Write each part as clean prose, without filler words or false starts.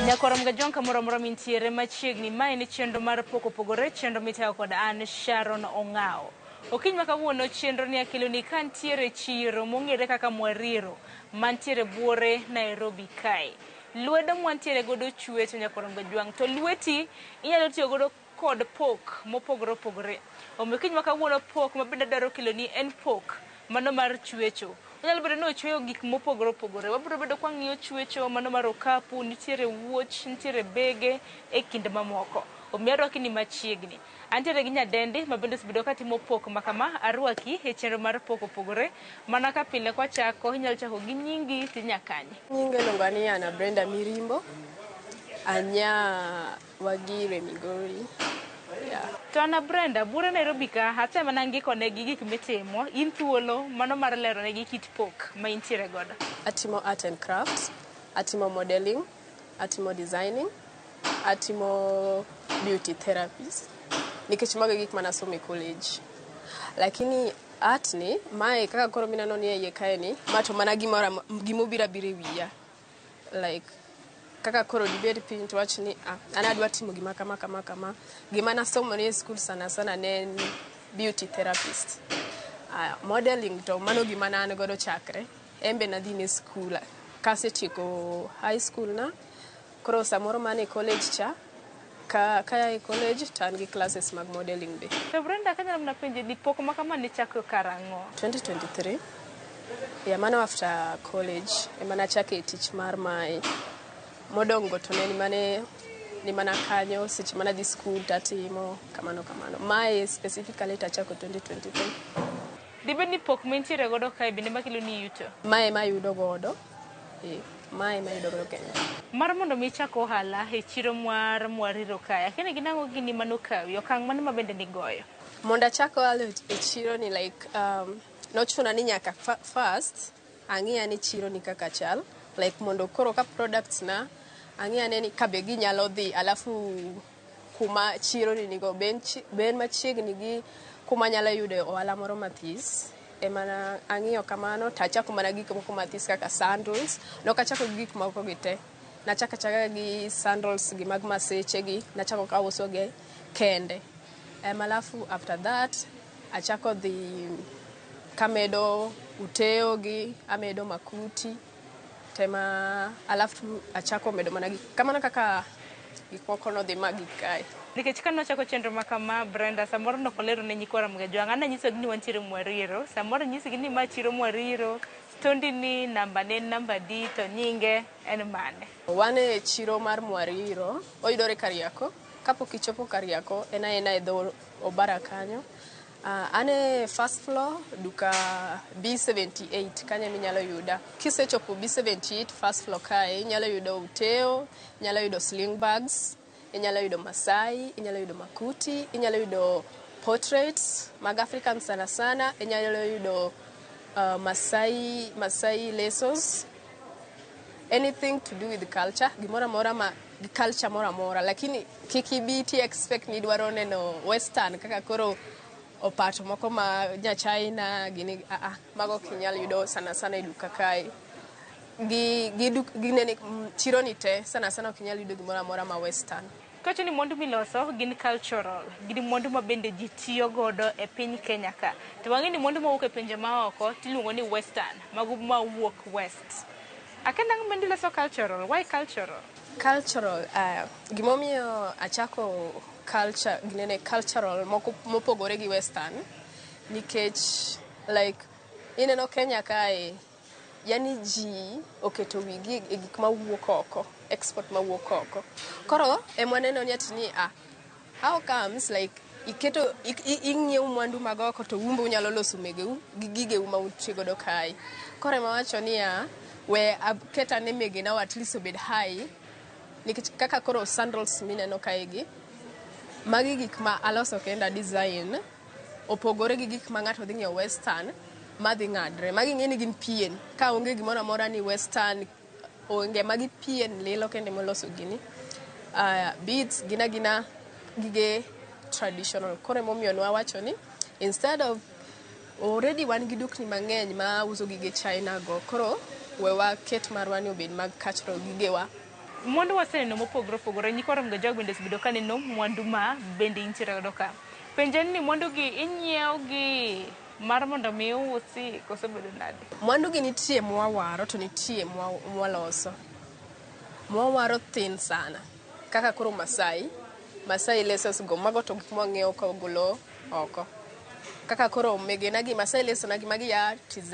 Nyakwar Mgajwang' kamoro amora mintiere machiegni, ma en chenro mar Pok Opogore, chenro mitayo kod an Sharon Ong'awo. Okinyi ma kawuono chenro ni akeloni ka ntiere chiro mong'ere kaka Mwariro mantiere buore Nairobi kae. Lwedo mwantiere godo chwecho, Nyakwar Mgajwang', to lweti inyalo tiyo godo kod pok mopogore opogore. Omiyo kiny ma kawuono pok ma bende adwaro keloni en pok mano mar chwecho. Onyalo bedo ni ochweyo gik mopogore opogore. Wabiro bedo kwa ng'iyo chwecho mano mar okapu, nitiere wuoch, nitiere bege e kind mamoko. Omiyo arwaki ni machiegni. Antiere gi nyadendi ma bende osebedo katimo pok ma kama, arwaki e chenro mar Pok Opogore. Mana ka pile kwachako, inyalo chako gi nyingi tinya kanye. Nyinga iluongo ni Ana Brenda Mirimbo. Anya Wagire Migori. Yeah. To Ana Brenda, bure Nairobi ka, ase mana ngiko negi gik mitimo, in thuolo mano mar lero negi kit pok ma intiere godo. Atimo art and crafts, atimo modeling, atimo designing, atimo beauty therapies. Nikech mago e gik mane asomo e college. Lakini art ni, mae kaka koro mineno ni e iye kae ni, ma to mana gimoro gimobiro abira e wiya. Like kaka koro dibed piny to wach ni, ah, an adwa timo gima kama kama kama. Gima nasomo ni e school sana sana ne en beauty therapist. Modeling to mano gima ne an godo chakre. En be nadhi ne school kasetieko high school na. Koro samoro mana e college cha, ka aa e college to an gi classes mag modeling be. To Brenda, kanyalo mana penje ni pok ma kama nichako karang'o? 2023. Yeah, mano after college ema nachake tich mar mae. Modongo to ne mane ni mana kanyo seche mana dhi school tatimo kamano kamano. Mae specifically tachako 2023. Dibed ni pok mintiere godo kae bende makelo ni yuto? Mae ema ayudo godo. Mae ema ayudo godo Kenya. Mar mondo mi ichak ohala e chiro mar Mwariro kae, akia ni ginang'o gini manokawi, okang' mane ma bende nigoyo? Mondo achak ohala e chiro ni, like, nochuna ni nyaka first ang'i ane chiro ni kaka chal, like mondo koro ka products na ang'i ane ni kabe ginyalo dhi, alafu kuma chiro ni nigo be en machiegni gi kuma anyalo yude ohala moro mathis. Ema na ang'iyo kamano to achako mana gik moko mathis kaka sandals. Nok achako gi gik moko gi te. Nachako achaka gi sandals gi mag maseche gi, nachako kauso gi kende. Alafu after that achako dhi kamedo uteo gi, amedo makuti tema, alafu achako medo mana gik kamano kaka gik moko nodhi ma gik kae. Nikech ka nochako chenro ma kama, Brenda, samoro nokolero ne nyikwa Ramogi Ajwang'. An anyisogi ni wantiere Mwariro. Samoro nyisgi ni ma chiro Mwariro, stondi ni namba ne en namba di, to nyinge en mane? Wan e chiro mar Mwariro, oyudore Kariako. Kapok ichopo Kariako, en aena e dho Obara kanyo. An e first floor, duka B78, kanyo ema inyalo yuda. Kisechopo B78 first floor kae, inyalo yudo uteo, inyalo yudo sling bags, inyalo yudo Masai, inyalo yudo makuti, inyalo yudo portraits mag African sana sana, inyalo yudo Masai lesos, anything to do with culture, gimoro amora ma gi culture moro amora, lakini kik ibi ti expect ni idwaro neno western kaka koro opato moko ma nya China gini, mago ok inyal yudo sana sana e duka kae. Gi nene, chiro ni te sana sana ok inyal yudo gimoro amora ma western. Kawacho ni mwandu miloso gin cultural, gin mwandu ma bende ji tiyo godo e piny Kenya ka. To wang'e ni mwandu mawuok e pinje maoko tiluongo ni western, mago mawuok west. Akia nang'o mondo iloso cultural, why cultural? Cultural, gimomiyo achako culture, ginene cultural moko mopogore gi western, nikech like ineno Kenya kae, yani ji oketo wigi e gik mawuok oko, export mawuok oko. Koro ema waneno ni ati ni, ah, how comes like iketo ing'iewo mwandu mag oko to un be unyalo loso megeu gi gigeu ma untie godo kae. Koro ema wacho niya, we aket ane megena at least obed high, nikech kaka koro sandals mineno kae gi, magi gik ma aloso kenda design, opogore gi gik ma ng'ato dhi ng'iewo western madhi ng'adre. Magi ing'e ni gin pien, ka onge gimoro amora ni western onge, magi pien lilo kende moloso gini. Beads gin agina gige traditional. Koro emomiyo nwawacho ni instead of already wan gi dukni mang'eny ma uso gige China go, koro we waket marwa ni obed mag cultural gigewa. Mwandu waseneno mopogore opogore, nyikwa Ramogi Ajwang bende osebedo ka neno mwandu ma bende intiere godo ka. Penjo en ni mwandu gi inyiewo gi mar mondo mi usi koso bedo nade? Mwandu gi nitie mwawaro to nitie mwaloso. Mwawaro thin sana. Kaka koro Masai, Masai lesos go, mago to gik mwang'iewo ka wagolo oko. Kaka koro megena gi Masai leso na gi magi ya TZ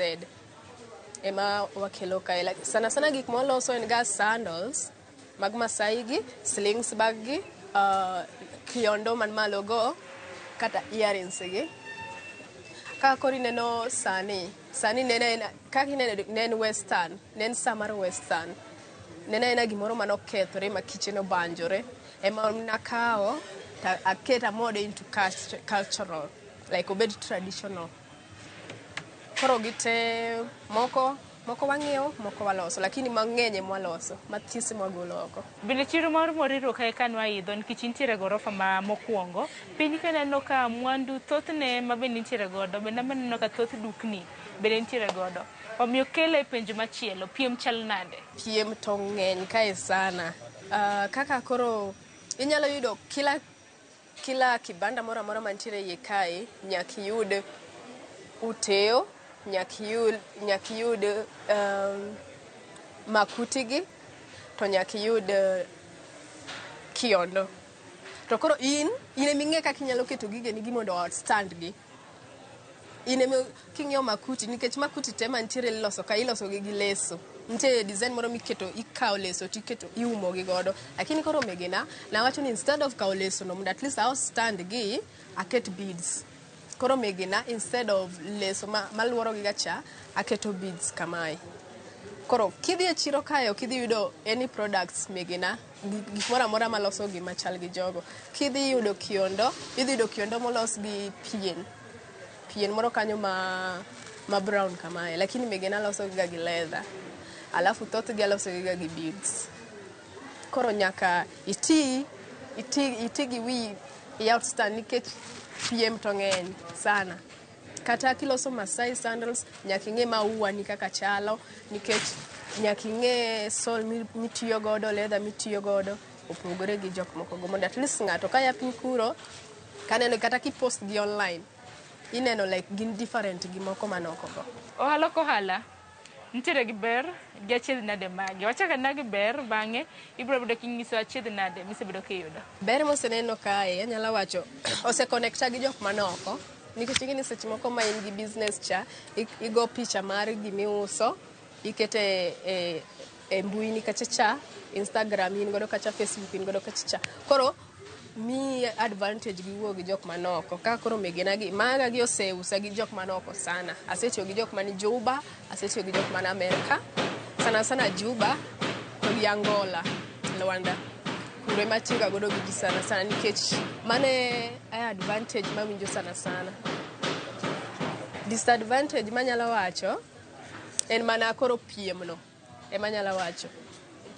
ema wakelo kae. Sana sana gik mwaloso en ga sandals mag Masai gi, slings bag gi, kiondo man malo go, kata earrings gi. Kaka koro ineno sani, sani nene en, kaka ineno ne en western, ne en sa mar western. Nene en gimoro manokethore ma kiche nobanjore. Ema nakawo to aketo amode into cultural, like obed traditional. Koro gite moko moko wang'iewo, moko waloso, lakini mang'eny ema waloso, mathis ema wagolo oko. Bende chiro mar Mwariro kae ka nwaidho nikech intiere e gorofa ma mokwongo, piny kaneno ka mwandu thothne ma bende intiere godo, bende aneno ka thoth dukni bende nitiere godo. Omiyo kele penjo machielo, piem chal nade? Piem to ng'eny kae sana. Kaka koro inyalo yudo kila kibanda moro amora mantiere iye kae, nyaka iyud uteo, nyaka iyud makuti gi, to nyaka iyud kiondo. To koro in ema ing'e kaka inyalo keto gigeni gi mondo outstand gi. In ema king'iewo makuti, nikech makuti te mantiere iloso ka, iloso gi gi leso. Nitie design moro miketo, ikawo leso tiketo, iumo gi godo. Lakini koro megena, nawacho ni instead of kawo leso no, mondo at least outstand gi, aket beads. Koro megena, instead of leso maluoro gi ga cha, aketo beads kamae. Koro kidhi e chiro kae ok idhi yudo any products megena, gik moro amora maloso gima chal gi jogo. Kidhi yudo kiondo, idhi yudo kiondo molos gi pien. Pien moro kanyo ma brown kamae, lakini megena loso ga gi leather. Alafu thothgi aloso ga gi beads. Koro nyaka iti gi wiyi i outstand nikech piem to ng'eny sana. Kata kiloso Masai sandals, nyaka ing'e maua ni kaka chalo, nikech nyaka ing'e sole mitiyo godo, leather mitiyo godo, opogore gi jok moko go. Mondo at least ng'ato ka ya piny kuro, kaneno kata kipost gi online, ineno like gin different gi moko manoko go. Ohala kohala, nitiere gi ber gi achiedh nade mage. Wachak ana gi ber, bang'e ibiro bedo kinyiso achiedh nade misebedo kiyudo. Ber moseneno kae, anyalo wacho, ose connecta gi jok manoko. Nikech ing'e ni seche moko ma in gi business cha, igo picha mar gimiuso, ikete e mbui ni kacha cha, Instagram in godo kacha, Facebook in godo kacha cha. Koro miyi advantage gi wuoyo gi jok manoko. Kaka koro megena gi, maga gi oseusa gi jok manoko sana. Asetiyo gi jok mani Juba, asetiyo gi jok man Amerika. Sana sana Juba to gi Angola, Luanda. Kuro ema atiyoga godo gi ji sana sana nikech mano e advantage mawinjo sana sana. Disadvantage manyalo wacho en mana koro piem no ema anyalo wacho.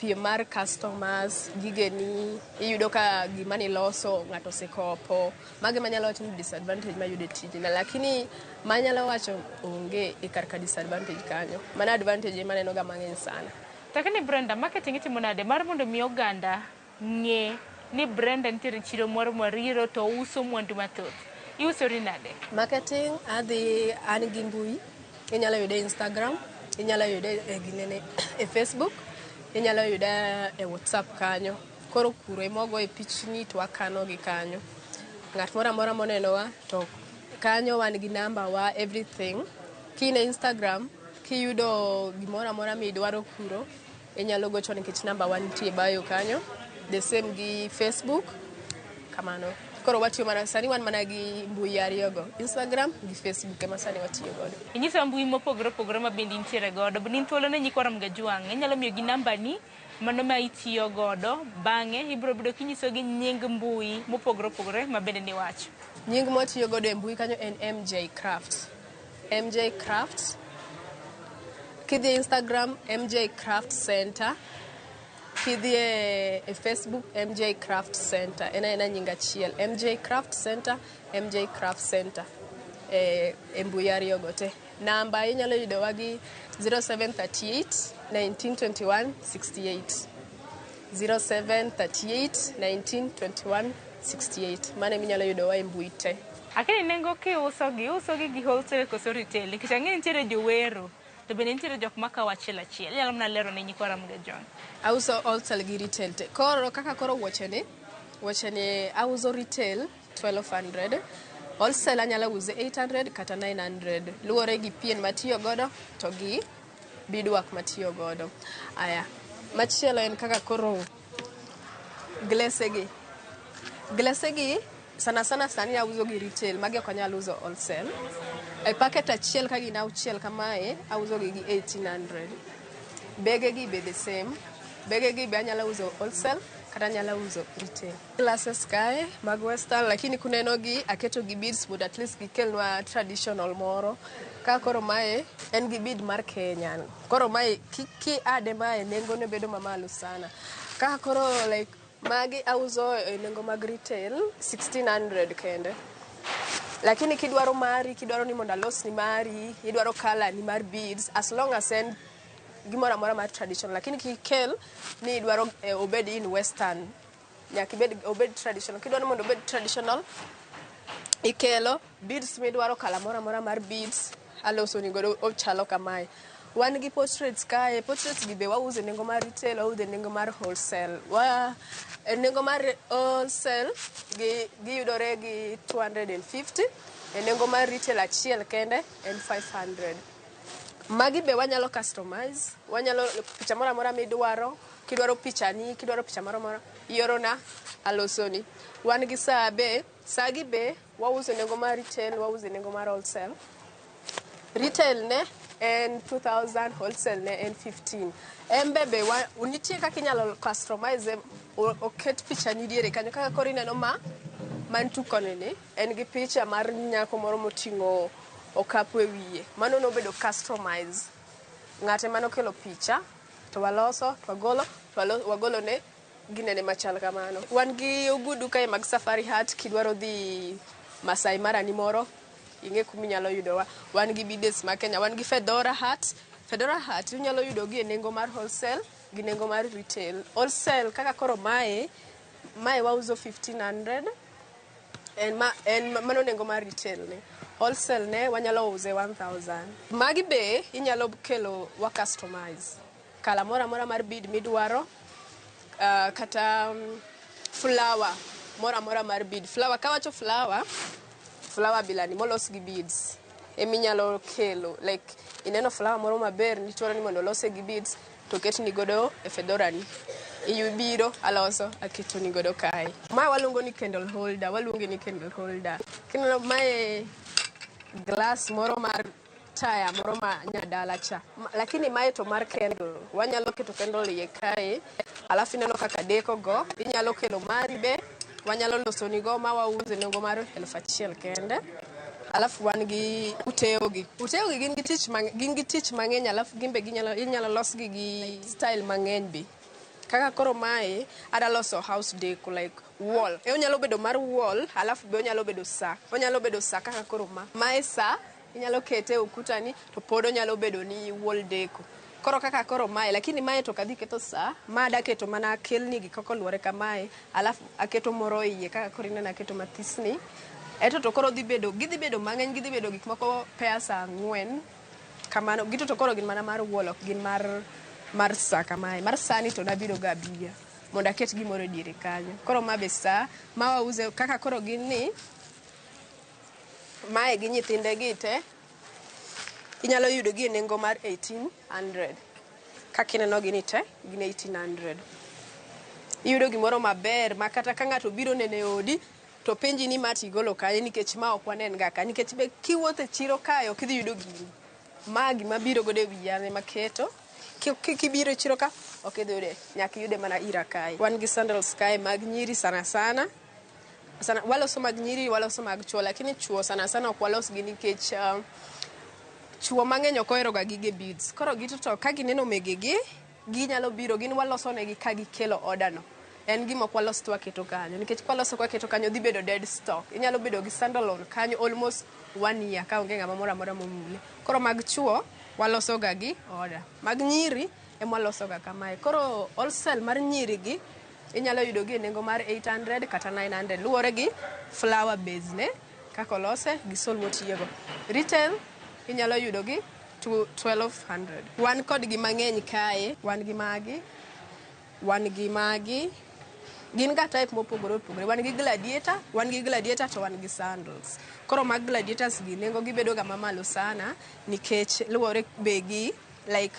Piem mar customers, gigeni, iyudo ka gima niloso ng'ato osekopo. Mago ema anyalo wacho ni disadvantage mayudo e tijni. Lakini manyalo wacho onge e kar ka disadvantage kanyo. Mana advantage ema aneno ga mang'eny sana. Lakini Brenda, marketing itimo nade mar mondo mi oganda ng'e ni Brenda nitiere e chiro mar Mwariro to uso mwandu mathoth. Iusori nade? Marketing, adhi an gi mbui, inyalo yude e Instagram, inyalo yude e ginene e Facebook, inyalo yude e WhatsApp kanyo. Koro kuro ema wagoye pichni to wakano gi kanyo. Ng'at moro amora monenowa to kanyo wan gi namba wa everything. Kin e Instagram, kiyudo gimoro amora midwaro kuro, inyalo gocho nikech namba wa nitie e bio kanyo. The same gi Facebook, kamano. Koro watiyo mana sani wan mana gi mbui ariyo go, Instagram gi Facebook ema sani watiyo godo. Inyiso mbui mopogore opogore ma bende intiere godo. Bende in thuolo ne nyikwa Ramogi Ajwang', inyalo miyo gi namba ni mano ma itiyo godo, bang'e ibiro bedo kinyisogi nying mbui mopogore opogore ma bende niwacho. Nying mwatiyo godo e mbui kanyo en MJ Craft. MJ Craft. Kidhi e Instagram, MJ Craft Center. Kidhi e Facebook, MJ Craft Center. En aena nying achiel. MJ Craft Center, MJ Craft Center. E mbui ariyo go te. Namba inyalo yudowa gi 0738 1921 68. 07 38 19 21 68. Mano eminyalo yudowa e mbui te. Akini nengo kiuso gi, iuso gi gi wholesale koso retail? Nikech ang'e nitiere jowero, to bende nitiere jok makawo achiel achiel. Inyalo mana lero ne nyikwa Ramogi Ojwang'. Auso wholesale gi retail te. Koro kaka koro wuoche ni, wuoche ni auso retail 1200. Wholesale anyalo use 800 kata 900. Luwore gi pien matiyo godo to gi beadwork matiyo godo. Aya, machielo en kaka koro glese gi. Glese gi sana sana sani auso gi retail, magi ok anyal uso wholesale. E packet achiel ka gin auchiel kamae, auso gi gi 1800. Bege gi be the same. Bege gi be anyalo uso wholesale kata anyalo uso retail. Glasses kae mag western lakini kuneno gi aketo gi beads mondo at least gikelnwa traditional moro. Ka koro mae en gi bead mar Kenya. Koro mae ki ade mae nengo ne bedo mamalo sana. Ka koro like magi auso e nengo mag retail 1600 kende. Lakini kidwaro mari, kidwaro ni mondo alosni mari, idwaro colour ni mar beads, as long as en gimoro amora mar traditional. Lakini kikel ni idwaro obed in western, nyaka ibed obed traditional. Kidwaro mondo obed traditional, ikelo beads midwaro colour moro amora mar beads, alosoni godo ochalo kamae. Wan gi portraits kae, portraits gi be wauso e nengo mar retail, wauso e nengo mar wholesale. Wa, e nengo mar wholesale gi giyudore gi 250, e nengo mar retail achiel kende en 500. Magi be wanyalo customize, wanyalo picha moro amora midwaro, kidwaro picha ni, kidwaro picha moro amora, iorona alosoni. Wan gi saa be, saa gi be wauso e nengo mar retail, wauso e nengo mar wholesale. Retail ne en 2000, wholesale ne en 15. Embe be wa, nitie kaka inyalo customize oket picha ni diere kanyo kaka koro ineno ma mantu koni ni en gi picha mar nyako moro moting'o okapu e wiye. Mano nobedo customize. Ng'ate manokelo picha to waloso, to wagolo, to wagolo ne ginene machal kamano. Wan gi ogudu kae mag safari hat kidwaro dhi Masai Mara ni moro ing'e kuminyalo yudowa. Wan gi beads ma Kenya, wan gi fedora hat. Fedora hat inyalo yudo gi e nengo mar wholesale gi nengo mar retail. Wholesale kaka koro mae, mae wauso 1500 en ma en mano nengo mar retail ne. Wholesale ne wanyalo use 1000. Magi be inyalo kelo wa customize. Colour moro amora mar bead midwaro, kata flower moro amora mar bead. Flower kawacho flower, flower bilani molos gi beads eminyalo kelo like ineno flower moro maber nitwaro ni mondo olose gi beads to ketni godo e fedora ni. Ibiro aloso aketoni godo kae. Ma waluongo ni candle holder, waluonge ni candle holder. Kineno mae glass moro mar taya moro ma nyadala cha. Lakini mae to mar candle. Wanyalo keto candle iye kae, alafu ineno kaka deko go, inyalo kelo mari be, wanyalo losoni go ma wauso e nengo mar 1000 kende. Alafu wan gi uteo gi. Uteo gi gin gi tich gin gi tich mang'eny alafu gin be ginyalo inyalo losgi gi style mang'eny be. Kaka koro mae ada loso house deco like wall. E onyalo bedo mar wall alafu be onyalo bedo saa. Onyalo bedo saa kaka koro ma. Mae saa inyalo kete e ukuta ni to pod onyalo bedo ni wall deco. Koro kaka koro mae, lakini mae to ok adhi keto saa, ma ada keto mana kelni gi kaka oluore kamae, alafu aketo moro iye kaka koro ineno aketo mathisni. Eto to koro dhi bedo, gidhi bedo mang'eny, gidhi bedo gik moko pairs ang'wen kamano. Gito to koro gin mana mar wall, ok gin mar saa kamae. Mar saa ni to nabiro go abiya mondo aket gimoro e diere kanyo. Koro ma be saa, ma wauso kaka koro gin ni, mae gi nyithinde gi te, inyalo yudo gi e nengo mar 1800. Kaka ineno gi ni te, gin 1800. Iyudo gimoro maber ma kata ka ng'ato biro neno e odi, to penji ni ma tigolo kanye nikech ma ok wanen ga ka. Nikech be kiwuotho e chiro kae ok idhi yudo gini. Ma gima biro godo e wiya ema keto. Kibiro e chiro ka, ok idhi yude. Nyaka iyude mana ira kae. Wan gi sandals kae mag nyiri sana sana. Sana, waloso mag nyiri, waloso mag chuo, lakini chuo sana sana ok walos gi nikech chuo mang'eny ok ohero ga gige beads. Koro gito to ka gineno megegi, ginyalo biro, gin waloso negi ka gikelo order no. En gima ok walos to waketo kanyo, nikech kwaloso kwaketo kanyo dhi bedo dead stock. Inyalo bedo gi sandal on kanyo almost 1 year ka onge ng'ama moro amora momule. Koro mag chuo waloso ga gi order. Mag nyiri Ema waloso ga kamae. Koro wholesale mar nyiri gi inyalo yudo gi e nengo mar 800 kata 900, luwore gi flower base ne kaka olose gi sole motiyogo. Retail inyalo yudo gi 1200. Wan kod gi mang'eny kae, wan gi magi, wan gi magi, gin ga type mopogore opogore. Wan gi gladiator, wan gi gladiator to wan gi sandals. Koro mag gladiators gi nengo gi bedo ga mamalo sana nikech luwore be gi like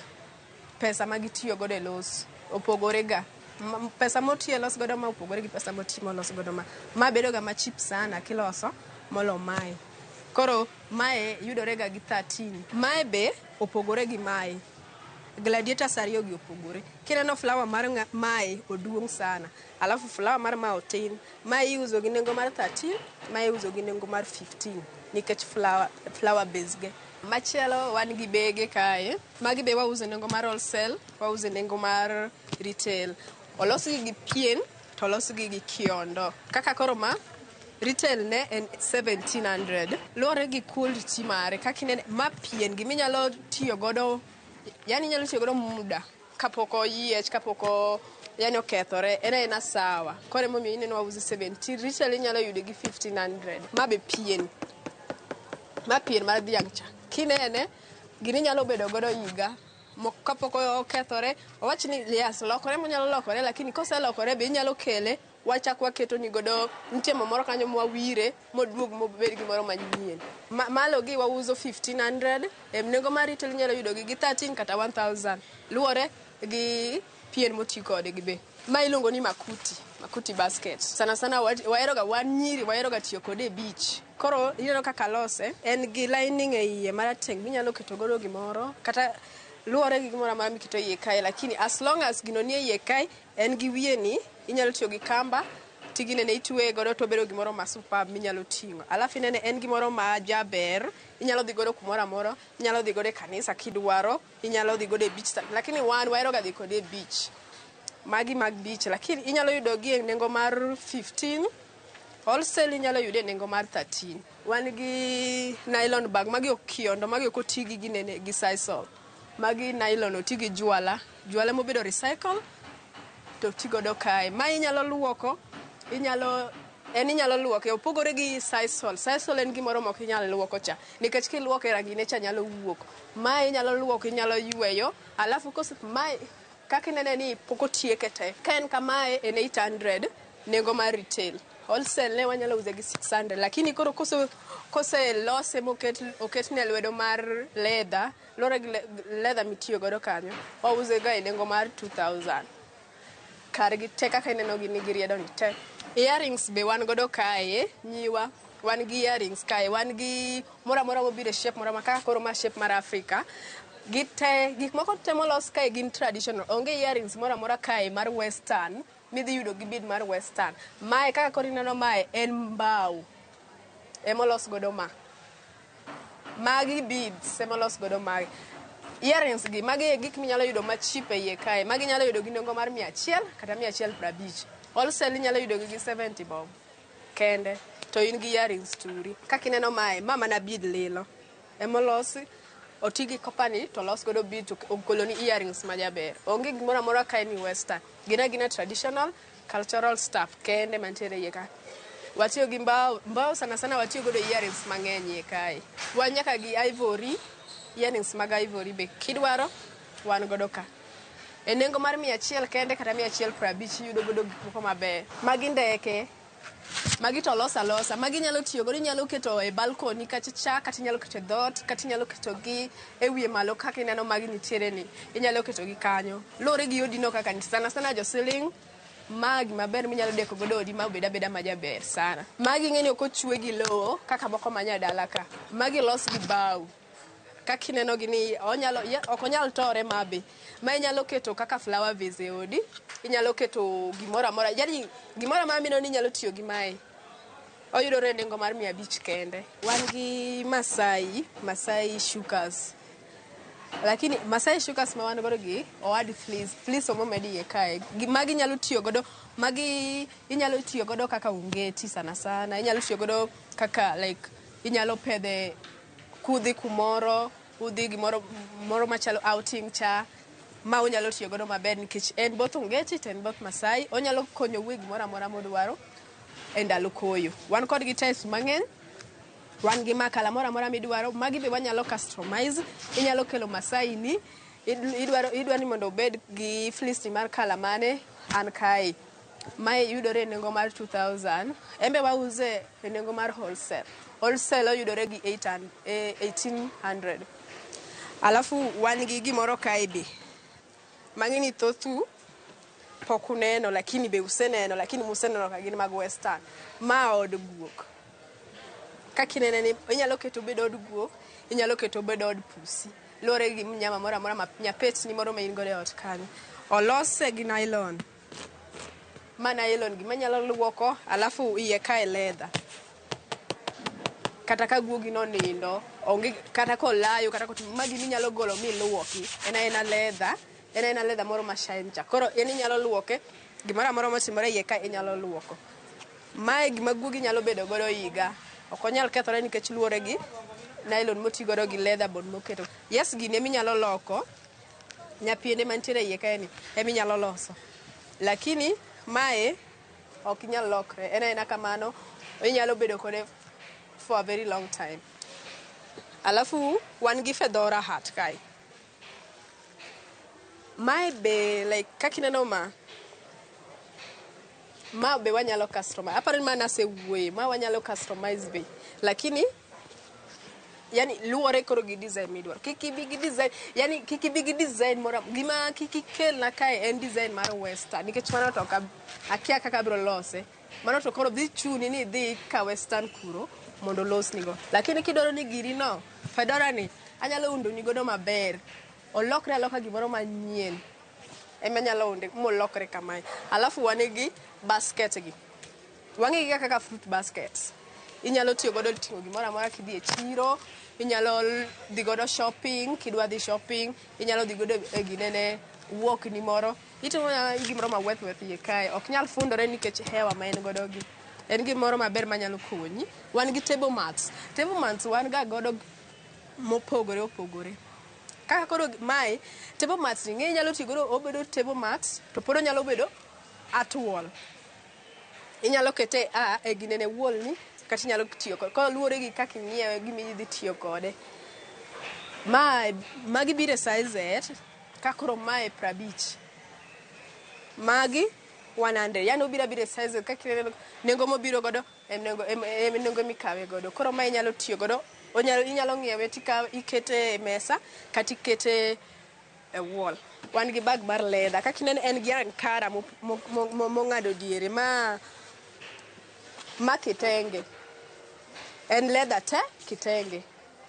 pesa ma gitiyo godo e los opogore ga. Pesa motiyo e los godo ma opogore gi pesa molos godo ma. Ma bedo ga ma cheap sana kiloso molo mae. Koro mae yudore ga gi 13. Mae be opogore gi mae. Gladiators ariyo gi opogore. Kineno flower mar mae oduong' sana. Alafu flower mar ma otin. Mae iuso gi nengo mar 13, mae iuso gi nengo mar 15 nikech flower base ge. Machielo wan gi bege kae. Magi be wauso e nengo mar wholesale, wauso e nengo mar retail. Olosgi gi pien to olosgi gi kiondo. Kaka koro ma retail ne en 1700. Luwore gi quality mare. Kaka inene, ma pien giminyalo tiyo godo, yani inyalo tiyo godo muda kapok oyiech, kapok o yani okethore, en aena sawa. Koro emomiyo ineno wauso 17, retail inyalo yude gi 1500. Ma be pien. Ma pien mar dhiang' cha. Kinene, gini inyalo bedo godo higa kapok okethore. Owach ni yes, lokore monyalo lokore, lakini koselokore be inyalo kele wachak waketo ni godo nitie mo moro kanyo mwawire moduog mobed gimoro manyien. Malo gi wauso 1500, e nengo mar retail inyalo yudo gi gi 13 kata 1000. Luwore gi pien moti kode gi be. Ma iluongo ni makuti, makuti basket. Sana sana wahero ga wan nyiri wahero ga tiyo kode e beach. Koro ineno kaka lose, en gi lining e iye marateng' minyalo keto godo gimoro kata luwore gi gimoro amora miketo e iye kae, lakini as long as gino nie iye kae, en gi wiye ni inyalo tiyo gi kamba tiginene itweye godo to obedo gimoro ma superb minyalo ting'o. Alafu inene en gimoro ma jaber, inyalo dhi godo kumoro amora, inyalo dhi godo e kanisa kidwaro, inyalo dhi godo e beach, lakini wan wahero ga dhi kode e beach. Magi mag beach, lakini inyalo yudo gi e nengo mar 15, wholesale inyalo yude e nengo mar 13. Wan gi nylon bag, magi ok kiondo, magi ok oti gi ginene gi sisal. Magi nylon oti gi juala, juala mobedo recycle to ti godo kae. Ma inyalo luoko, inyalo en inyalo luoke, opogore gi sisal. Sisal en gimoro ma ok inyal luoko cha, nikech kiluoke rangi ne cha nyalo wuok. Mae inyalo luoko, inyalo yweyo, alafu kose mae kaka inene ni pok otieke te. Ka en kamae en 800 nengo mar retail. Wholesale ne wanyalo use gi 600, lakini koro kose lose moket oketne lwedo mar leather, luwore gi leather mitiyo godo kanyo, wause ga e nengo mar 2000. Kargi te kaka ineno gi ni giriedo ni te. Earrings be wan godo kae, nyiwa. Wan gi earrings kae, wan gi moro amora mobiro e shape moro amora kaka koro ma shape mar Africa. Gi te, gik moko te molos kae gin traditional. Onge earrings moro amora kae mar western midhi yudo gi bead mar western. Mae kaka koro ineno mae en mbao emolos godo ma. Magi beads emolos godo magi. Earrings gi magi e gik minyalo yudo ma cheap e iye kae. Magi inyalo yudo gi nengo mar 100 kata 150. Wholesale inyalo yudo gi gi 70 bob kende to in gi earrings turi. Kaka ineno mae, ma mana bead lilo. Emolosi, oti gi copper ni to olos godo bead to ogolo ni earrings ma jaber. Onge gimoro amora kae ni western. Gin agina traditional, cultural stuff kende mantiere iye ka. Watiyo gi mbao, mbao sana sana watiyo godo earrings mang'eny iye kae. Wan nyaka gi ivory, earrings mag ivory be kidwaro wan godo ka. E nengo mar 100 kende kata 150 iyudo godo gik moko maber. Magi ndeke, magi to olos alosa. Magi inyalo tiyo godo, inyalo keto e balcony kacha cha, kata inyalo keto e dhoot, kata inyalo keto gi e wiye malo kaka ineno magi nitiere ni. Inyalo keto gi kanyo. Luwore gi odi no kaka nitie. Sana sana jo ceiling, ma gima ber minyalo deko godo odi ma obed abeda ma jaber sana. Magi ing'eni ok ochwe gi lowo kaka moko ma nyadala ka. Magi olos gi bao. Kaka ineno gi ni onyalo, ok onyal tore ma be. Ma inyalo keto kaka flower vase e odi, inyalo keto gimoro amora, yani gimoro amora mineno ni inyalo tiyo gi mae. Oyudore e nengo mar 500 kende. Wan gi Masai, Masai shukas. Lakini Masai shukas ma wan godo gi oad fleece, fleece omomed iye kae. Magi inyalo tiyo godo, magi inyalo tiyo godo kaka ongeti sana sana. Inyalo tiyo godo kaka like inyalo pedhe kudhi kumoro, udhi gimoro moro machalo outing cha. Ma unyalo tiyo godo maber nikech en both ongeti to en both Masai. Onyalo konyou e gimoro amora mudwaro e ndalo koyo. Wan kod gi types mang'eny. Wan gi makala moro amora midwaro. Magi be wanyalo customize. Inyalo kelo Masai ni idwaro ni mondo obed gi fleece mar kala mane an kae. Mae yudore e nengo mar 2000. En be wause e nengo mar wholesale. Wholesale oyudore gi 1800. Alafu wan gi gimoro kae be. Magi ni thothu pok uneno lakini be useneno, lakini museneno ka gin mag western. Ma od guok. Kaka inene ni inyalo keto obed od guok, inyalo keto obed od pusi. Luwore gi mnyama moro amora ma nyapetni moro ma in godo e ot kanyo. Olose gi nylon. Ma nylon gima nyalo luoko, alafu iye kae leather. Kata ka guogi nonindo, onge kata kolayo kata kotimo, ma gima inyalo golo miluoki. En aena leather, en aena leather moro ma shine cha. Koro en inyalo luoke, gimoro amora motimore iye ka inyalo luoko. Mae gima guogi nyalo bedo godo higa. Ok onyal kethore nikech luwore gi nylon moti godo gi leather board moketo. Yes, gini eminyalo loko, nyapiende mantiere iye kae ni eminyalo loso. Lakini mae ok nyal lokre, en aena kamano, inyalo bedo kode for a very long time. Alafu wan gi fedora hat kae. Mae be like kaka ineno ma, ma be wanyalo customize. Aparo ni ma nasewuoye, ma wanyalo customize be. Lakini yani luwore koro gi design midwaro. Kik ibi gi design, yani kik ibi gi design moro, gima kik ikelna kae en design mar western nikech mano to ok akia kaka abiro lose. Mano to koro dhi chuni ni idhi ka western kuro mondo olosnigo. Lakini kidwaro ni giri no, fedora ni, anyalo undo ni godo maber. Olokre aloka gimoro manyien. Ema anyalo unde molokre kamae. Alafu wan gi basket gi. Wang'e gi kaka fruit baskets. Inyalo tiyo godo ting'o gimoro amora kidhi e chiro, inyalo dhi godo shopping, kidwa dhi shopping, inyalo dhi godo e ginene wuok ni moro. Itimo gimoro ma weth weth iye kae. Ok nyal fundore nikech hewa ma en godo gi. En gimoro maber manyalo konyi. Wan gi table mats. Table mats wan ga godo mopogore opogore. Kaka koro mae, table mats ni ng'e inyalo tiyo godo obedo table mats to pod onyalo bedo art wall. Inyalo kete a e ginene wall ni kata inyalo tiyo kode. Koro luwore gi kaka inyiewe gima idhi tiyo kode. Ma magi biro e size ka koro mae 50. Magi 100. Yani obiro abira e size kaka ineno nengo mobiro godo en nengo em nengo mikawe godo. Koro mae inyalo tiyo godo, onyalo inyalo ng'iewe tikawe ikete e mesa kata ikete e wall. Wan gi bag mar leather. Kaka ineno en gi ankara mong'ado diere. Ma kitenge. En leather te kitenge.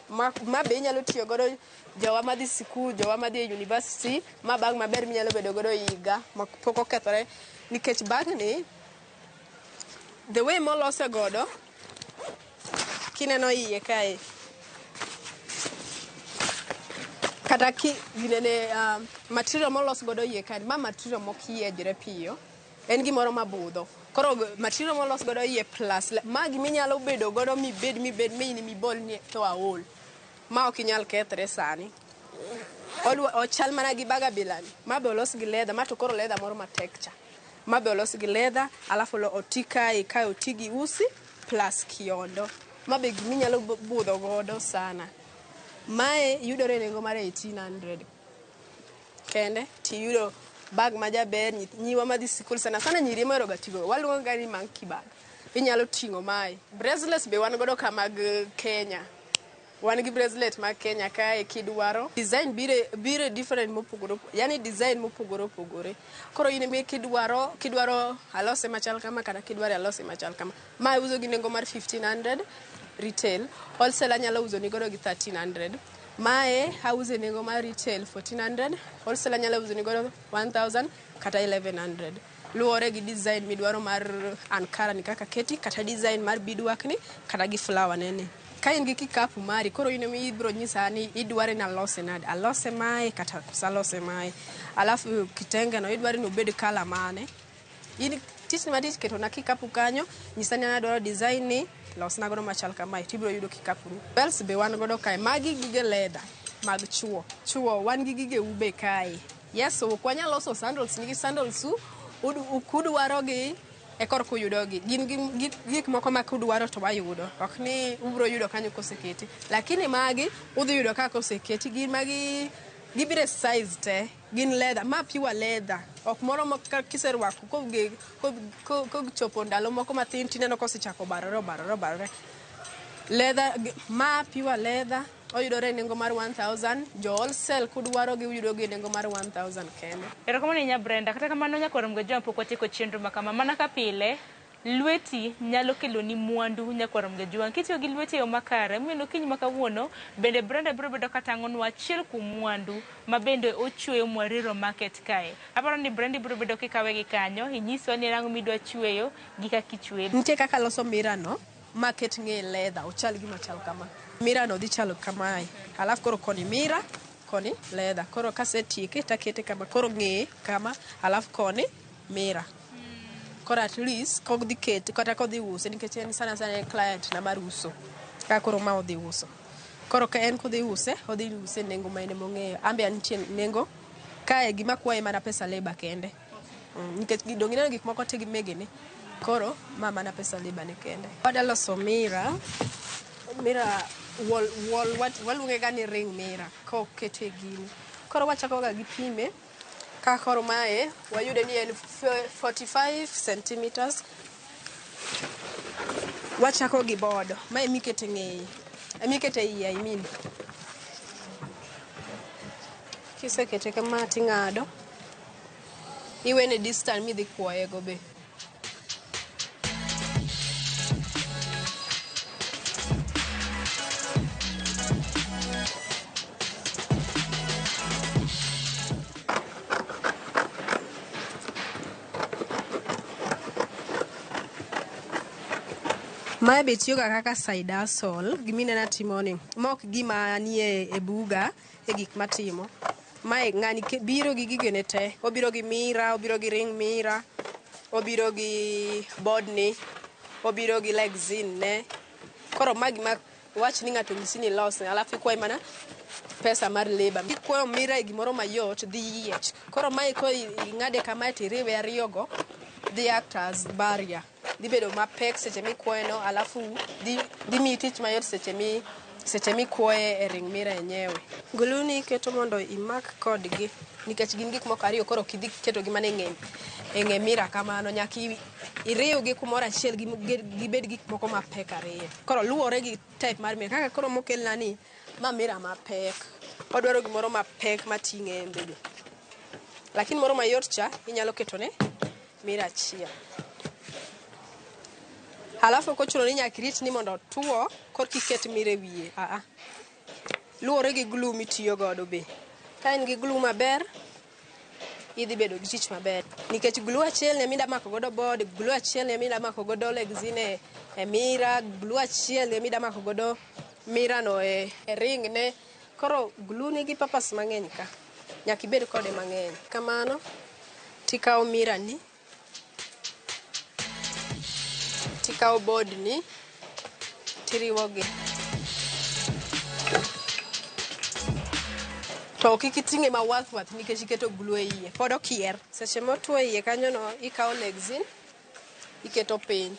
Ma be inyalo tiyo godo jowa madhi sikul, jowa madhi e university, ma bag maber minyalo bedo godo higa ma pok okethore nikech bag ni the way molose godo kineno iye kae kata ki ginene material molos godo iye kae ma material mok yiejre piyo. En gimoro mabudho. Koro material molos godo iye plus ma giminyalo bedo godo mibed mibed mi mibol ni to aol. Ma ok inyal kethre sani. Ochal mana gi bag abila ni. Ma be olos gi leather, ma to koro leather moro matek cha. Ma be olos gi leather, alafu oti kae, kae oti gi usi plus kiondo. Ma be giminyalo budho godo sana. Mae yudore e nengo mar 1800. Kende tiyudo bag ma jaber, nyiwa madhi sikul sana sana nyiri ema ohero ga tigo. Waluongo ga ni monkey bag. Inyalo ting'o mae. Bracelets be wan godo ka mag Kenya. Wan gi bracelet mag Kenya kae kidwaro. Design biro different mopogore, yani design mopogore opogore. Koro in ema kidwaro alose machal kama kata kidwaro alose machal kama. Ma uso gi nengo mar 1500 retail. Wholesale anyalo uso ni godo gi 1300. Mae auso e nengo mar retail 1400. Wholesale anyalo uso ni godo 1000 kata 1100. Luwore gi design midwaro mar ankara ni kaka keti, kata design mar beadwork ni, kata gi flower ne ni. Ka in gi kikapu mari, koro in ema ibiro nyisa ni idware ni alose nade. Alose mae kata koso alose mae. Alafu kitenge no idware ni obed colour mane. In tich ma tich ketona kikapu kanyo, nyisa ni an adwaro design ni, losna godo machal kamae, tibiro yudo kikapu ni. Belts be wan godo kae. Magi gige leather mag chuo. Chuo, wan gi gige ube kae. Yes, ok wanyal loso sandals nigi sandals u kudwaro gi e korka uyudogi. Gin gik moko ma kudwaro to wayudo. Ok ni ubiro yudo kanyo koseketi. Lakini magi udhi yudo ka koseketi. Gin magi gibiro e size te. Gin leather, ma pure leather. Ok moro ma kiserwako kochopo ndalo moko matin tineno kosechako barore obarore obarore. Leather, ma pure leather oyudore e nengo mar 1000. Jo wholesale kudwaro gi uyudo gi e nengo mar 1000 kende. Erokamano ahinya Brenda. Kata kamano nyakwar Mgajwang' pok watieko chenro ma kama. Mana ka pile, lweti nyalo keloni mwandu nyakwar Mgajwang'. Kitiyo gi lweti e yo makare, emomiyo okinyi ma kawuono bende Brenda biro bedo katang'onwa achiel kuom mwandu ma bende ochweyo Mwariro Market kae. Aparo ni Brenda biro bedo kikawe gi kanyo, inyiswa ni en ang'o midwa chweyo gi kaka ichweyo. Nitie kaka loso mira no maket ng'e leather, ochal gima chal kama. Mira no dhi chalo kamae. Alafu koro koni mira, koni leather. Koro kasetieke takete kama, koro ng'eye kama, alafu koni mira. Koro at least kodhi kete kata kodhi use nikech en sana sana en client na mar uso. Ka koro ma odhi uso. Koro ka en kodhi use, odhi use e nengo ma en emong'eyo. An be antie nengo kae gima kwaye mana pesa labour kende. Nikech dong ineno gik moko te gi megene. Koro ma mana pesa labour ne kende. Wadwa loso mira, mira wall, wall, waluonge ga ni ring mirror kokete gini. Koro wachako ga gi pime. Ka koro mae wayude ni en 45 centimeters. Wachako gi bodo. Mae mikete ng'eye. Mikete iye, I mean. Kisekete kama ting'ado. Iwene distance midhi kuoye go be. Mae be tiyoga kaka side hustle, gimineno atimoni. Ma ok gima nie e buga e gik matimo. Mae ng'ani biro gi gigene te. Obiro gi mira, obiro gi ring mira, obiro gi board ni, obiro gi lexin ne. Koro ma gima wach ni ng'ato nyisi ni ilos, alafu ikwaye mana pesa mar labour. Kikuoyo mira e gimoro mayot dhi yiech. Koro mae ko ing'ade kamae tiriwe ariyogo, dhi act as barrier. Dhi bedo mapek seche mikuoye no, alafu dhi miyi tich mayot seche mikuoye e ring mira yenyewe. Glue ni iketo mondo imak kodgi nikech gin gik moko ariyo koro ok idhi ketogi mana e ng'e mira kamano. Nyaka iriwgi kumoro achiel gibed gik moko mapek ariyo. Koro luwore gi type mar mira. Kaka koro mokelna ni, ma mira mapek. Odwaro gimoro mapek mating'e en be. Lakini moro mayot cha inyalo ketone mira achiel. Alafu ok ochuno ni nyaka irit ni mondo otuo korka iket mira e wiye. Aa. Luwore gi glue mitiyo godo be. Ka in gi glue maber, idhi bedo gi tich maber. Nikech glue achiel ni ema mako godo board, glue achiel ni ema mako godo lexin e mira, glue achiel ni ema mako godo mira no e ring ne. Koro glue nigi purpose mang'eny ka. Nyaka ibed kode mang'eny. Kamano, tikawo mira ni, tikawo board ni, tiriwogi. To kik iting'e ma wath wath nikech iketo glue e iye. Pod okier. Seche motuo e iye kanyo no, ikawo lexin, iketo piny.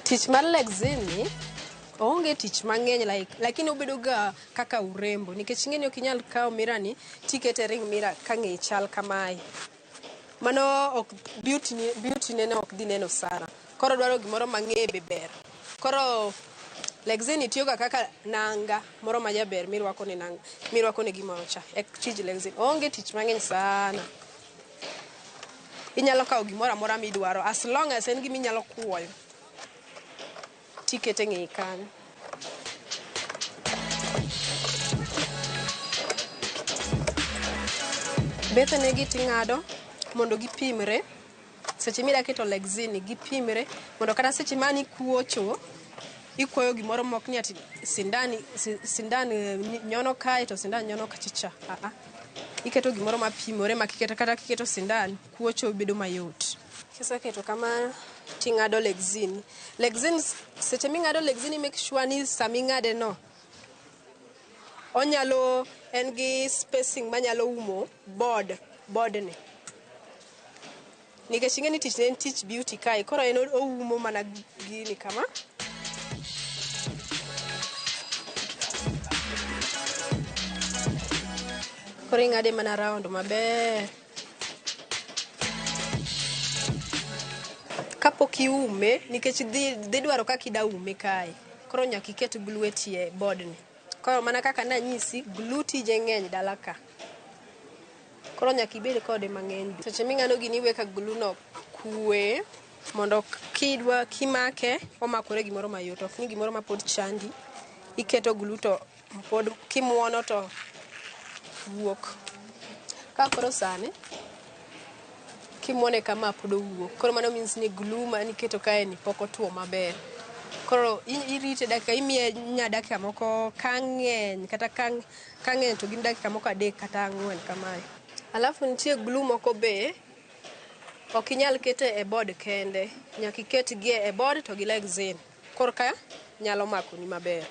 Tich mar lexin ni oonge tich mang'eny like, lakini obedo ga kaka urembo nikech ing'e ni ok inyal kawo mira ni tikete ring mira ka ng'eye chal kamae. Mano ok beauty ne ok dhi neno sana. Koro dwaro gimoro ma ng'eye be ber. Koro lexin ni tiyo ga kaka nanga moro ma jaber mirwako ne nanga, mirwako ne gimoro cha. E tij lexin. Oonge tich mang'eny sana. Inyalo kawo gimoro amora midwaro as long as en gima inyalo kuoyo. Tikete ng'eye kanyo. Bethene gi ting'ado mondo gipimre. Seche mida keto lexin ni gipimre mondo kata seche ma ikuocho, ikuoyo gimoro mok ni ati sindan nyono kae to sindan nyono kacha cha. Aa. Iketo gimoro mapimore ma kiketo kata kiketo sindan, kuocho bedo mayot. Kiseketo kamano, Ting'ado lexin. Lexin, seche ming'ado lexin, make sure ni saming'ade no, onyalo en gi spacing manyalo umo board ni. Nikech ing'e ni tich ne en tich beauty kae, koro en oumo mana gini kama. Koro ing'ade mana round maber. Kapok iume, nikech dhi dwaro kaka ida ume kae. Koro nyaka iket glue e tie board ni. Koro mana kaka nanyisi, glue tije ng'eny dala ka. Koro nyaka ibed kode mang'eny. Seche ming'ado gini iwe ka glue no kwe mondo kidwa kimake omakore gimoro mayot. Ok ni gimoro mapod chandi. Iketo glue to pod kimuono to wuok. Ka koro sani kimuone kama pod owuok. Koro mano means ni glue maniketo kae ni pok otuo maber. Koro irite dakika, imiye nya dakika moko ka ng'eny kata ka ng'eny to gin dakika moko 3 kata 4 kamae. Alafu nitie glue moko be ok inyal kete e board kende. Nyaka iket gi e board to gi lexin. Korka nyalo makoni maber.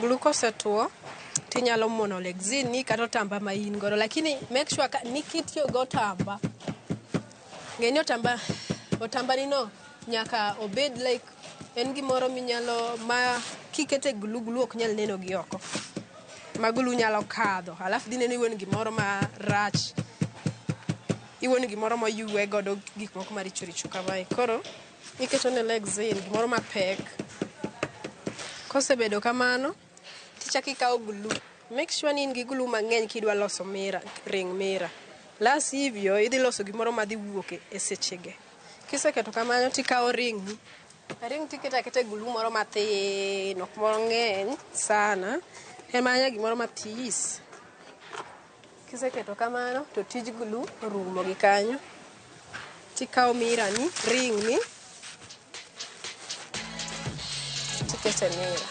Glue kosetuo tinyalo muono lexin ni kata otamba ma in godo, lakini make sure ni kitiyo gi otamba, ng'e ni otamba ni no nyaka obed like en gimoro minyalo ma kikete glue, glue ok nyal neno gi oko, ma glue nyalo kadho, alafu dhi neno iwuon gimoro ma rach, iwuon gimoro moywe godo gik moko maricho richo kamae. Koro iketo ne lexin gimoro mapek. Kosebedo kamano, tichako ikawo glue. Make sure ni in gi glue mang'eny kidwa loso mira, ring mira. La sivyo idhi loso gimoro madhi wuok e sechege. Kiseketo kamano tikawo ring ni. Ring tiketo aketa glue moro mathin, ok mang'eny sana. En mana gimoro mathis. Kiseketo kamano to tij glue orumo gi kanyo. Tikawo mira ni, ring ni, tikete mira.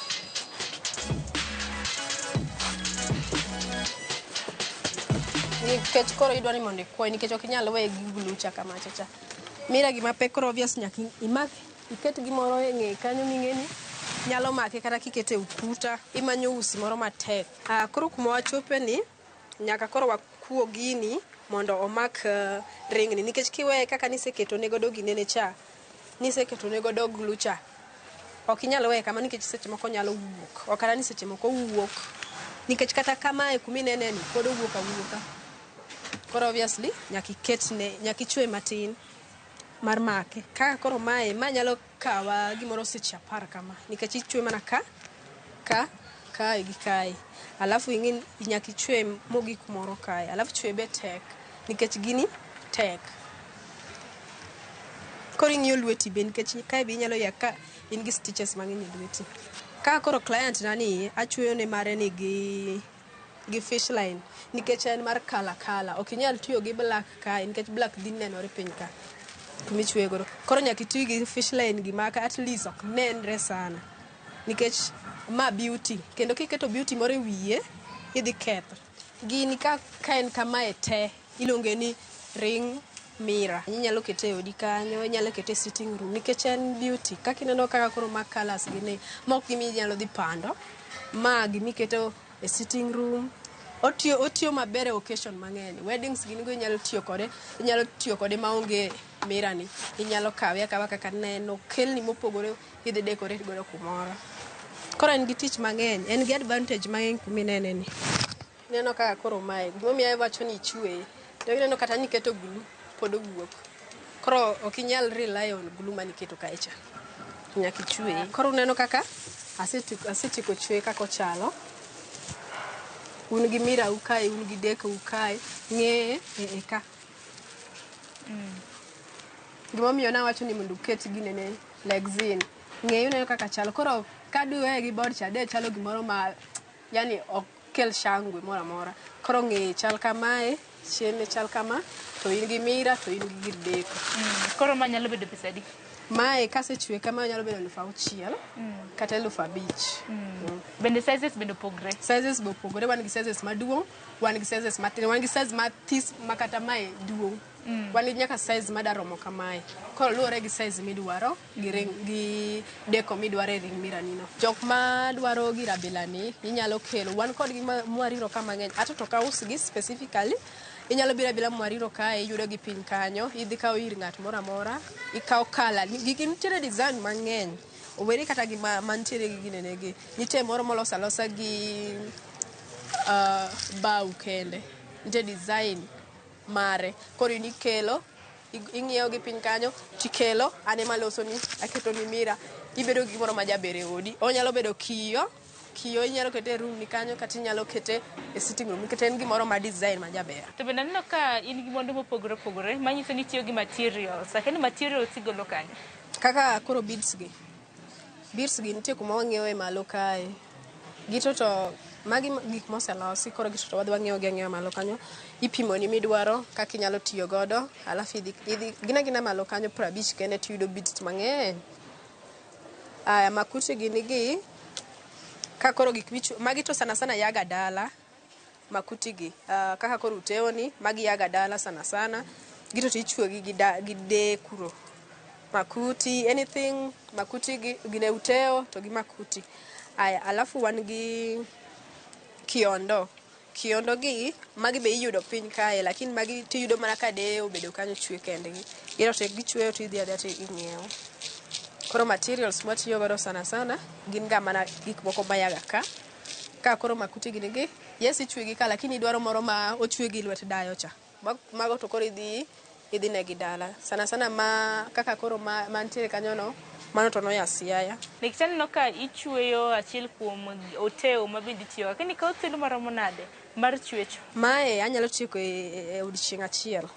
Nikech koro idwa ni mondo ikwoye, nikech ok inyal weye gi glue cha kamacha cha. Mira gima pek koro obvious nyaka imak, iket gimoro e ng'eye kanyo ming'e ni nyalo make kata kikete e ukuta, imanyo usi moro matek. Koro kuma wachope ni, nyaka koro wakuo gini mondo omak ring ni, nikech kiweye kaka niseketo ne godo ginene cha, niseketo ne godo glue cha, ok inyal weye kama nikech seche moko nyalo wuok. Ok kata ni seche moko wuok, nikech kata kamae kuminene ni pod owuok awuoka. Koro obviously nyaka iketne, nyaka ichwe matin mar make. Kaka koro mae, ma nyalo kawa gimoro seche 10 kama, nikech ichwe mana ka, ka, kae gi kae. Alafu ing'e nyaka ichwe mogik moro kae. Alafu chwe be tek, nikech gini tek. Koro ing'iyo lweti be, nikech kae be inyalo ya ka in gi stitches mang'eny e lweti. Kaka koro client na ni, achweyo ne mare ni gi fish line, nikech en mar kala kala. Ok inyal tiyo gi black kae, nikech black dhi nenore piny ka kumichweyo godo. Koro nyaka iti gi fish line gima ka at least ok nenre sana, nikech ma beauty. Kendo kiketo beauty moro e wiye, idhi ketho. Gini ka en kamae te, iluonge ni ring mirror. Inyalo kete e odi kanyo, inyalo kete e sitting room, nikech en beauty. Kaka ineno kaka koro ma colours gini, ma ok gima inyalo dhi pando. Ma gimiketo e sitting room. Otiyo maber e occasion mang'eny. Weddings gini go inyalo tiyo kode, inyalo tiyo kode maonge mirror ni. Inyalo kawe akawa kaka neno, kelni mopogore idhi decorate godo kumoro. Koro en gi tich mang'eny, en gi advantage mang'eny kuminene ni. Ineno kaka koro mae, gimomiyo awacho ni ichweye, to ineno kata ni iketo glue pod owuok. Koro ok inyal rely on glue maniketo kae cha. Nyaka ichweye. Koro uneno kaka asetieko chweye kaka ochalo. Un gi mira u kae, un gi deko u kae, ng'eye e ka. Gimomiyo nawacho ni mondo uket ginene lexin. Ng'eye uneno kaka chalo. Koro Kaduweye gi board cha de chalo gimoro ma yani ok kel shangwe moro amora. Koro ng'eye chal kamae, chien chal kama, to in gi mirror to in gi gir deko. Koro ma nyalo bedo pesa adi? Mae kasechwe kama nyalo bedo 6,000 kata 5,000. Bende sizes bende opogre? Sizes be opogore, wan gi sizes maduong', wan gi sizes matin, wan gi size mathis ma kata mae duong'. Wan gi nyaka size madaromo kamae. Koro luwore gi size midwaro gi ring, gi deko midwaro e ring mirror ni no. Jok ma dwaro gir abila ni inyalo kelo, wan kodgi mwariro ka mang'eny. Ato to ok ausgi specifically, inyalo biro abila mwariro kae iyudo gi piny kanyo, idhi kawo ir ng'at moro amora, ikawo colour, gigi nitiere design mang'eny. Owere kata gi mantiere gi ginene gi. Nitie moro molos alosa gi bao kende. Nitie design mare. Koro in ikelo, ing'iewo gi piny kanyo, tikelo, an ema alosoni, aketoni mirror, ibedo gi gimoro majaber e odi. Onyalo bedo kiyo, kiyo inyalo kete e room ni kanyo kata inyalo kete e sitting room nikech en gimoro ma design majaber. To bende aneno ka in gi mwandu mopogore opogore manyiso ni itiyo gi materials. Akia ni materials igolo kanye? Kaka koro beads gi. Beads gi nitie kuma wang'iewo e malo kae. Gito to magi gik moselosi koro gito to wadhi wang'iewo gi ang'iewa malo kanyo. Ipimoni midwaro kaka inyalo tiyo godo alafu idhi gin agina malo kanyo 50 kende tiyudo beads mang'eny. Aya makuti gini gi ka koro gik michu magi to sana sana yaga dala makuti gi kaka koro uteo ni magi yaga dala sana sana gito to ichwe gi gi dee kuro. Makuti anything makuti gi gine uteo to gi makuti. Aya alafu wan gi kiondo. Kiondo gi magi be iyudo piny kae lakini magi tiyudo mana ka deye obedo kanyo chwe kendgi. Gino to gichweyo tidhi adhiya to ing'iewo. Koro materials mwatiyo godo sana sana gin ga mana gik moko mayaga ka. Ka koro makuti gini gi, yes ichwe gi ka lakini idwaro moro ma ochwe gi lwet dayo cha. Mago to koro idhi negi dala. Sana sana ma kaka koro ma mantiere kanyo no, mano to noya Siaya. Nikech aneno ka ichweyo achiel kuom oteo ma bende itiyogo. Akia ni kawo thuolo maromo nade mar chwecho? Mae anyalo tieko e odiochieng' achiel.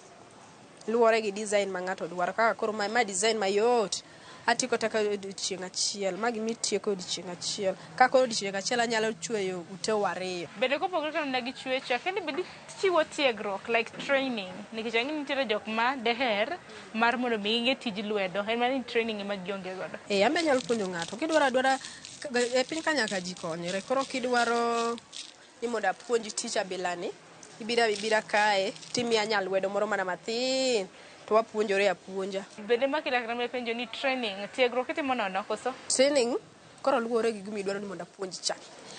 Luwore gi design ma ng'ato dwaro. Kaka koro ma design mayot. Atieko taka e odiochieng' achiel. Ma gima itieko e odiochieng' achiel. Ka koro odiochieng' achiel anyalo chweyo uteo ariyo. Bende kopogore kata mana gi chwecho, akia ni bende ichiwo tiegruok like training nikech ang'e ni nitiere jok ma deher mar mondo mi ging'e tij lwedo en mana ni training ema gionge godo. Eh, an be anyalo puonjo ng'ato. Kidwaro adwara e piny ka nyaka ji konyre. Koro kidwaro ni mondo apuonji tich abilani, ibiro abira kae timiya nyalwedo moro mana mathin to wapuonjore apuonja. Bende makila kata mana penjo ni training, tiegruok itimo nono koso? Training koro luwore gi gima idwaro ni mondo apuonj cha.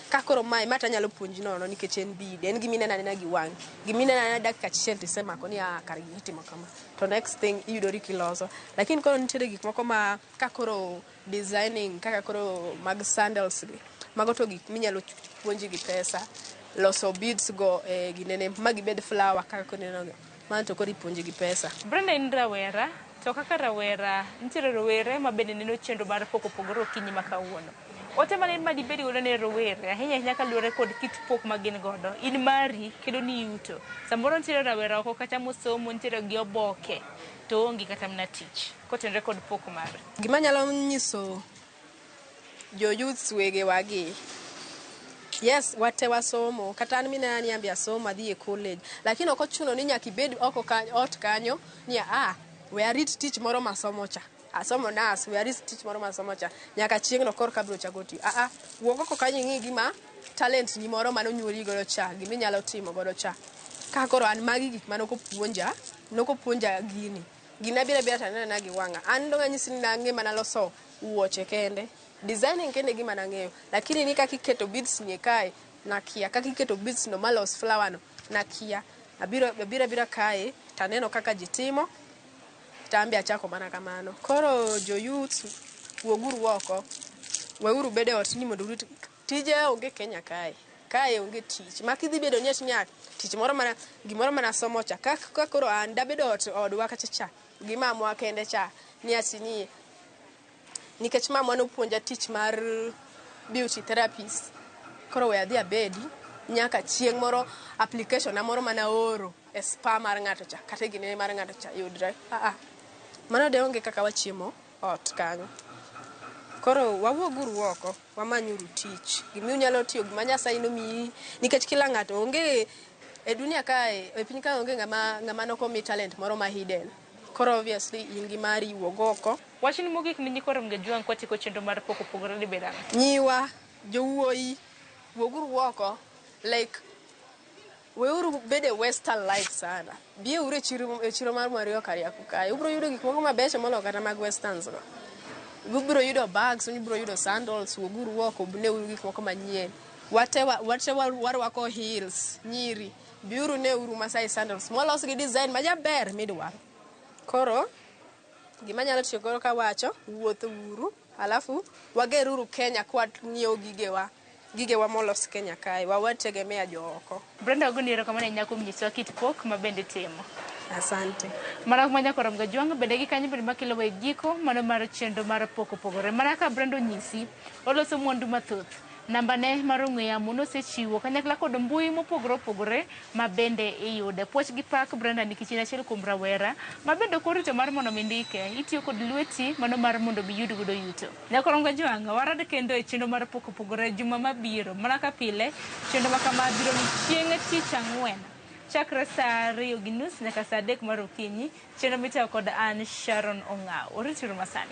Ka koro mae, ma tanyalo puonji nono nikech en bead, en gima ineno anena gi wang'i. Gima ineno anena dakika achiel tisemako ni ah, kare gini itimo kama. To next thing iyudori kiloso. Lakini koro nitiere gik moko ma ka koro designing kaka koro mag sandals gi, mago to gik minyalo puonji gi pesa. Loso beads go e ginene ma gibed flower kaka koro ineno gi. Mano to koro ipuonji gi pesa. Brenda in rawera, to kaka rawera, nitiere rowere ma bende neno chenro mar pok opogore okinyi ma kawuono. Ote mane ma dibed godo ne rowere, ahinya ahinya kaluwore kod kit pok ma gin godo. In mari kelo ni yuto. Samoro nitiere rawera oko kata mosomo, nitiere gi oboke, to oonge kata mana tich. Kotenore kod pok mare. Gima anyalo nyiso jo youths wegewagi, yes, wate wasomo, kata an minena ni an be asomo adhi e college, lakini ok ochuno ni nyaka ibed oko kanyo, ot kanyo ni ah, we arit tich moro masomo cha. Asomo nurse, we arit tich moro masomo cha. Nyaka chieng'no korka abiro chako tiyo. Ah ah, wuog oko kanyo ing'i gima talent ni moro manonyuoli godo cha, gima inyalo timo godo cha. Ka koro an magi gik mane ok opuonja, nok opuonja gini. Gini abiro abira to aneno anena gi wang'a. An dong' anyisi ni nang'e mana loso wuoche kende. Designing kende e gima nang'eyo. Lakini ni kaka iketo beads ni kae, nakia. Kaka iketo beads no malos flower no, nakia. Abiro abira kae, taneno kaka ji timo, to an be achako mana kamano. Koro jo youths, wuoguru oko. Weuru bedo e ot ni mondo urit. Tije onge Kenya kae. Kae onge tich. Ma kidhi bedo ni ati nya tich moro mana gimoro mana somo cha. Ka koro an dabedo ot odwa kacha cha gi mamwa kende cha ni ati ni nikech mamwa nopuonja tich mar beauty therapist. Koro we adhi abedi nyaka chieng' moro application na moro mana oro e spa mar ng'ato cha kata e ginene mar ng'ato cha yudre. Ah ah. Mano de onge kaka wachiemo ot kanyo. Koro wawuoguru oko, wamanyuru tich. Gima unyalo tiyo, gima Nyasaye nomiyi, nikech kila ng'ato onge e dunia kae, e piny kae onge ng'ama ng'ama nokomi talent moro ma hidden. Koro obviously in gi mari, wuog oko. Wachni mogik ni nyikwa Ramogi Ajwang' kwatieko chenro mar pok opogore dibed ang'o? Nyiwa, jowuoyi, wuoguru oko. Like, weuru bedo e western life sana. Biuru e chiro mar Mario Kariaku kae. Ubiro yudo gik moko mabecho moloyo kata mag westerns go. Ubiro yudo bags, ubiro yudo sandals, wuoguru oko, neuru gik moko manyien. Wate, wate warwako heels, nyiri. Biuru neuru Masai sandals molos gi design majaber midwaro. Koro, gima anyalo tiyo godo kawacho, wuoth uru, alafu wageruru Kenya kwa ng'iewo gigewa, gigewa molos Kenya kae, wawe tegemea jo oko. Brenda wagoni erokamano ahinya kuom nyisowa kit pok ma bende itimo. Asante. Mana kuma nyaka Ramogi Ajwang' bende gi kanyo bende makelo e giko mano mar chenro mar pok opogore. Mana kaka Brenda onyisi, oloso mwandu mathoth. Namba ne mar ong'we yamo nosechiwo kanyakla kod mbui mopogore opogore ma bende iyude. Puoch gi pak Brenda nikech in achiel kuom rawera ma bende ok orito mar mondo mi ndike. Itiyo kod lweti mano mar mondo mi iyud godo yuto. Nyaka Ramogi Ajwang' warad kendo e chenro mar pok opogore juma mabiro. Mana ka pile, chenro ma kama biro ni chieng' tich ang'wen. Chakre saa 2:30 nyaka saa 3 mar okinyi, chenro mitayo kod an Sharon Ong'aw. Orituru masani.